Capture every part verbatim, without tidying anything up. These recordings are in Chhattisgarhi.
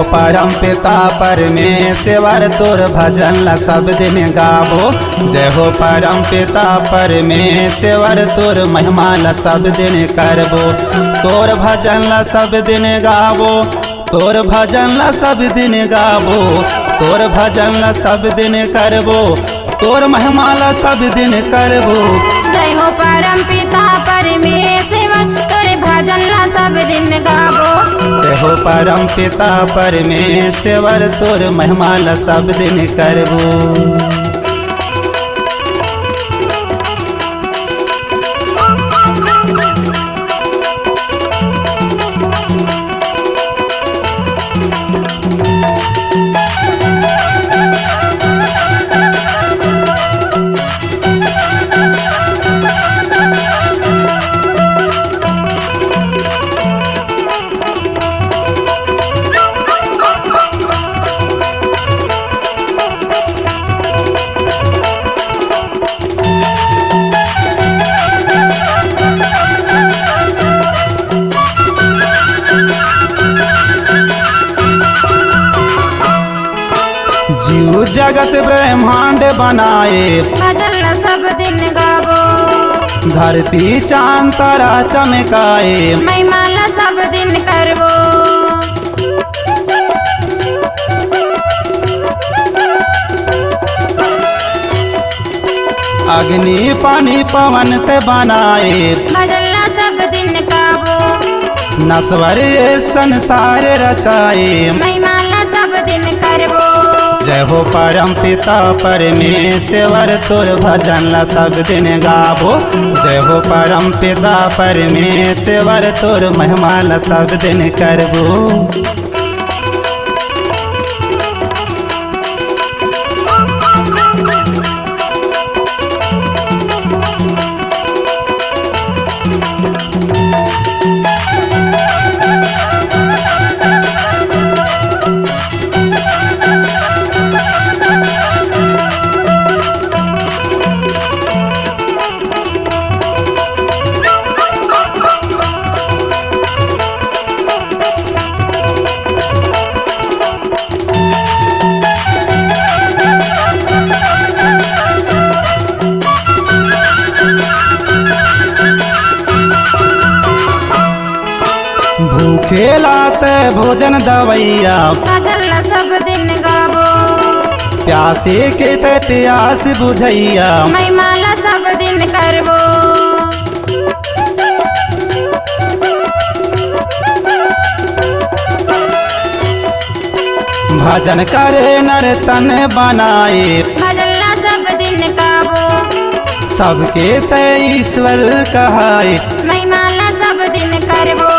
परम पिता परमेश्वर तोर भजन ला सब दिन गाबो। जय हो परम पिता परमेश्वर तोर महिमा ला सब दिन करबो। तोर भजन ला सब दिन गाबो, तोर भजन ला सब दिन गाबो, तोर भजन ला सब दिन करबो। तोर महिमा ला सब दिन करबो। जय हो परम पिता परमेश्वर, तोरे भजन ला सब दिन गाबो। जय हो परम पिता परमेश्वर, तोर महिमा ला सब दिन करबो। जीव जगत ब्रह्मांड बनाए, भजन ला सब दिन गाबो। धरती चांद तारा चमकाए, महिमा ला सब दिन करबो। अग्नि पानी पवन ते बनाए, भजन ला सब दिन गाबो। नश्वर ये संसार रचाए, महिमा ला सब दिन करबो। जय हो परम पिता परमेश्वर, तोर भजन ला सब दिन गाबो। जय हो परम पिता परमेश्वर, तोर महिमा ला सब दिन करबो। भूखेला ते भोजन दवैया, भजन ला सब दिन गाबो। प्यासे के ते प्यास बुझैया, महिमा ला सब दिन करबो। भजन करे नर तन बनाए, भजन ला सब दिन गाबो। सबके ते ईश्वर कहाए, महिमा ला सब दिन करबो।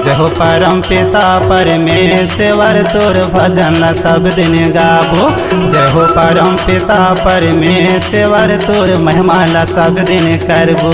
जय हो परम पिता परमेश्वर, तोर भजन ला सब दिन गाबो। जय हो परम पिता परमेश्वर, तोर महिमा ला सब दिन करबो।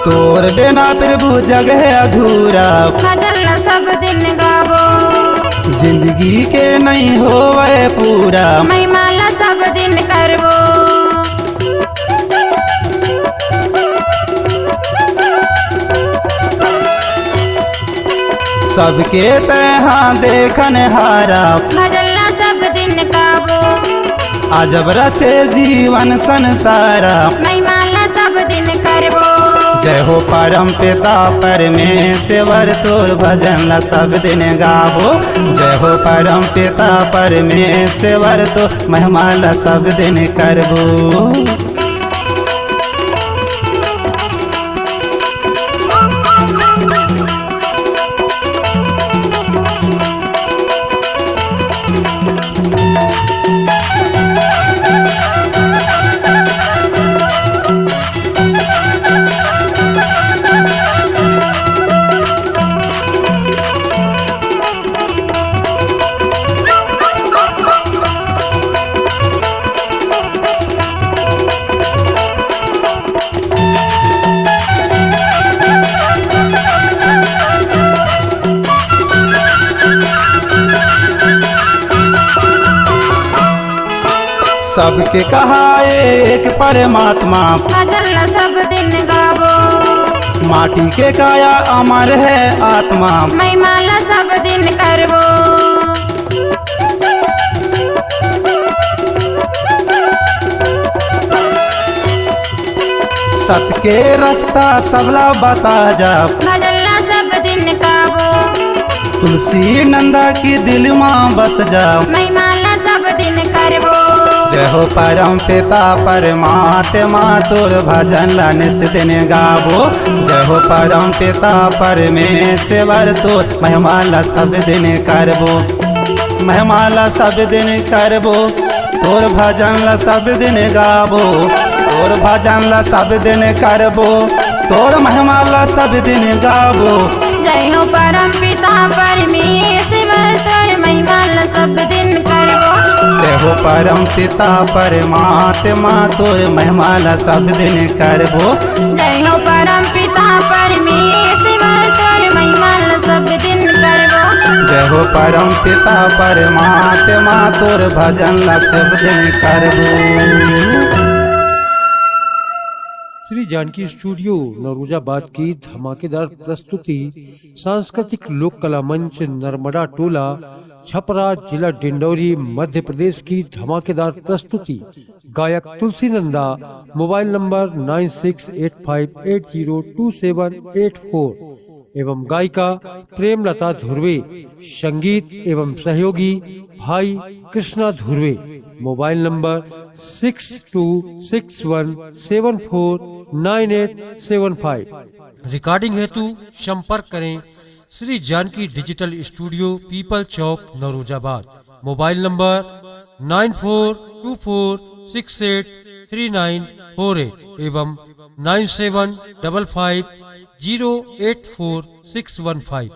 तोर बिना प्रभु जग हे अधूरा। भजन ला सब दिन गाबो। जिंदगी के नहीं होवे पूरा। महिमा ला सब दिन करबो। सबके तैहा देखन हारा। भजन ला सब दिन गाबो। अजब रचे जीवन संसारा। महिमा ला सब दिन करबो। जय हो परम पिता परमेश्वर तोर भजन ला सब दिन गाबो। जय हो परम पिता परमेश्वर तोर महिमा ला सब दिन करबो। सबके कहाए एक परमात्मा, भजन ला सब दिन गाबो। माटी के काया अमर है आत्मा, महिमा ला सब दिन करबो। सत के रास्ता सबला बता जा, भजन ला सब दिन गाबो। तुलसी नंदा के दिल मा बस जा, महिमा ला सब दिन करबो। जय हो परम पिता परमात्मा, तोर भजन ला निस दिन गाबो। जय हो परम पिता परमेश्वर, तोर महिमा ला सब दिन करबो। महिमा ला सब दिन करबो, तोर भजन ला सब दिन गाबो। तोर भजन ला सब दिन करबो, तोर महिमा ला सब दिन गाबो। जय हो परम पिता परमेश्वर, तोर महिमा ला सब दिन करबो। जय हो परम पिता परमात्मा, तोर महिमा ला सब दिन करबो। जय हो परम पिता परमेश्वर, तोर महिमा ला सब दिन करबो। जय हो परम पिता परमात्मा, तोर भजन ला सब दिन करबो। श्री जानकी स्टूडियो नौरोजाबाद की धमाकेदार प्रस्तुति, सांस्कृतिक लोक कला मंच नर्मदा टोला छपरा, जिला डिंडौरी, मध्य प्रदेश की धमाकेदार प्रस्तुति। गायक Tulsi Nanda, mobile number nine six eight five eight zero two seven eight four एवं गायिका प्रेमलता धुर्वे। संगीत एवं सहयोगी भाई Krishna Dhurve. Mobile number six two six one seven four nine eight seven five. Recording हेतु संपर्क करें Shri Janaki digital studio, Peepal Chowk, Naurozabad. Mobile number nine four two four six eight three nine four eight एवं nine seven double five zero eight फोर सिक्स वन फाइव।